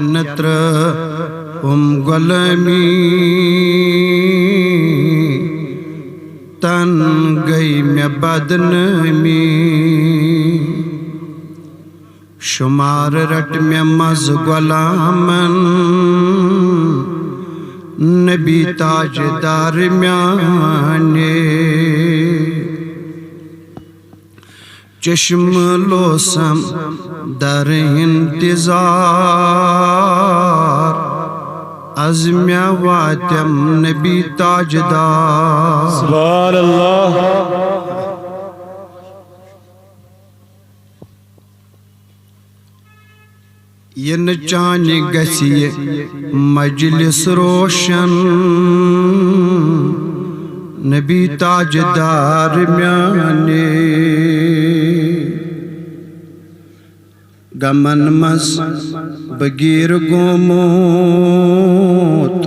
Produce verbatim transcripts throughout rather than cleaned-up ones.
نہ ترٲوٕم غلٲمی، تن گٔے مےٚ بدنٲمی۔ شمار رٹ مےٚ منٛز غلامن، نبی تاجدار میانے۔ چشم لوسم در انتظار، از مےٚ واتم نبی تاجدار۔ سبحان اللہ۔ ینہٕ چانہِ گژھِ یہِ مجلس روشن، نبی تاجدار میانے۔ غمن منٛز بہٕ گیٖر گوٚمُت،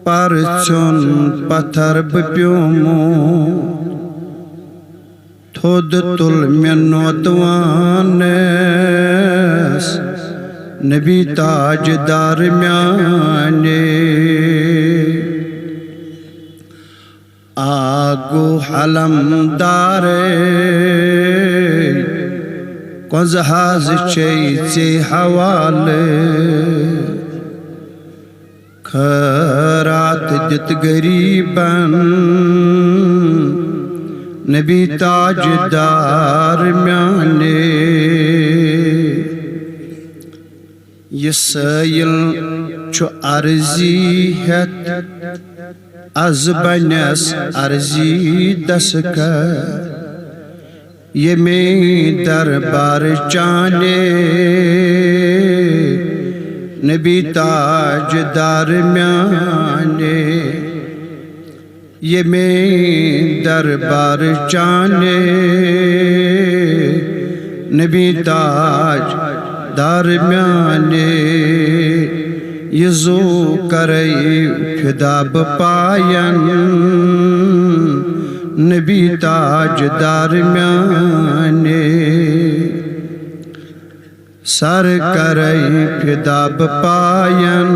پرٕژھیوٚن پتھر بہٕ پیومُت۔ تھوٚد تُل مےٚ نوتوانس، نبی تاجدار میانے۔ آ گوٚو علمدارے، کۄنٛزٕ حظ چھے ژے حوالہٕ؟ خٲرات دِتھ غریٖبن، نبی تاجدار میانے۔ یہِ سٲیِل چھُ عرضی ہٮ۪تھ، از بنٮ۪س عرضی دستخط۔ ییٚمے دربار چانے، نبی تاجدار میانے۔ ییٚمے دربار چانے، نبی تاجدار میانے۔ یہِ زُو کرے فدا بہٕ پاین، نبی تاجدار میانے۔ سر کرے فدا بہٕ پاین،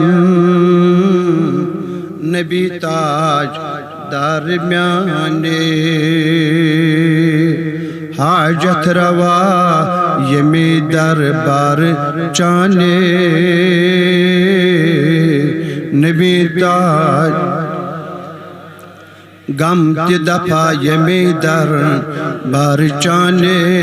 نبی تاجدار میانے۔ حاجت روا ییٚمے دربار چانے، نبی تاج۔ غم تہِ دفع ییٚمے دربار چانے،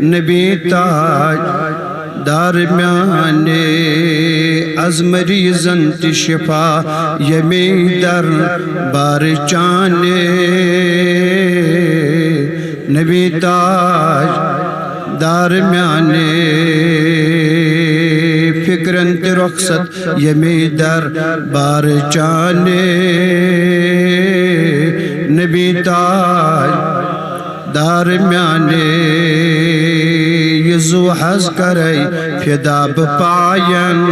نبی تاجدار میانے۔ از مریضن تہِ شفا ییٚمے دربار چانے، نبی تاجدار میانے۔ فکرن تہِ رخصت ییٚمے دربار چانے، نبی تاجدار میانے۔ یہِ زُو حظ کرے فدا بہٕ پاین،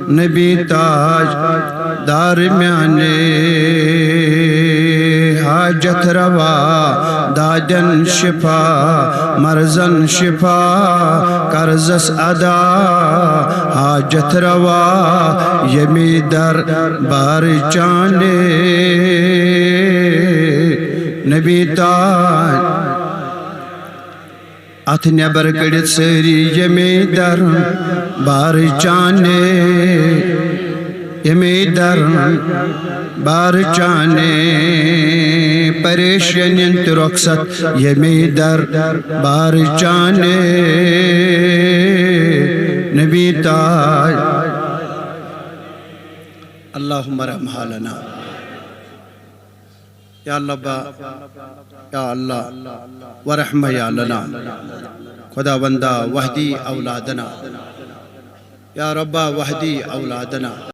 نبی تاجدار میانے۔ حاجت روا دادن شفا، مرضن شفا، قرضس ادا۔ حاجت روا ییٚمے دربار چانے، نبی تاج۔ اتھ نٮ۪بر کٔڑِتھ سٲری ییٚمے دربار چانے، ییٚمے دربار چانے۔ پریشٲنین تہِ رۄخصت ییٚمے دربار چانے، نبی تاج۔ اللہم ارحم حالنا۔ یا اللہ با، یا اللہ، ورحم عیالنا۔ خداوندا واہدِ اولادنا۔ یا ربا واہدِ اولادنا۔